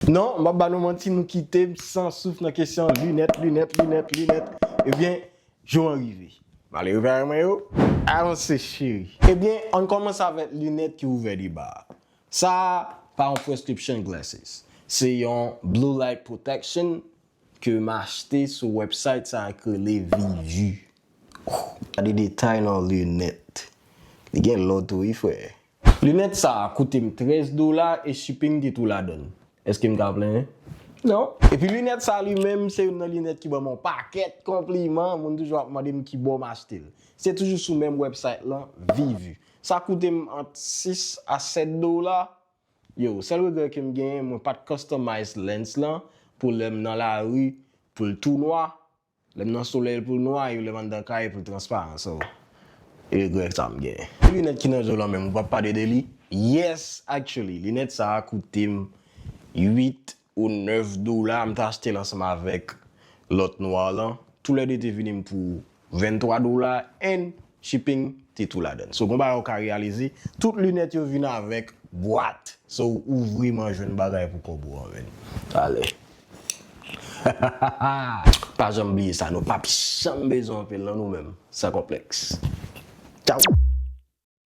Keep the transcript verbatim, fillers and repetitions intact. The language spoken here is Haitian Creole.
Non, m ap ba nou manti, nou kite m san souf nan kesyon linèt, linèt, linèt, linèt. Ebyen, jou an rive. M ale repare mwen yo. Avanse, cheri. Ebyen, ann kòmanse avèk linèt ki ouvè deba a. Sa a pa yon prescription glasses. Se yon blue light protection ke m achte sou website sa a ki rele Vivu. Gade detay nan linèt. Li gen lòt tou wi, frè. Linèt sa a koute m trèz dola e shipping te tou ladan l. Èske m ka plenyen? Non. Epi linèt sa li menm se youn nan linèt ki ban m yon pakèt konpliman. Moun toujou ap mande m ki bò m achte l. Se toujou sou menm website lan, Vivu. Sa koute m ant sis a sèt dola. Yo, sèl regrè ke m genyen, mwen pa t customize lens lan pou lè m nan lari, pou l tou nwa. Lè m nan solèy, pou l nwa, e lè m anndan kay, pou l transparan. So, e regrè sa m genyen. Linèt ki nan je w lan menm, ou p ap pale de li? Yes, actually. Linèt sa a koute m uit ou nèf dola. M te achte l ansanm avèk lòt nwa lan. Toulède te vini m pou venntwa dola and shipping te tou ladan. So, gon bagay ou ka reyalize, tout linèt yo vin avèk bwat. So, ou vreman jwenn bagay pou kòb ou an, men. Ale. Pa janm bliye sa, nou p ap janm bezwen anpil nan nou menm. San konplèks. Tchaw.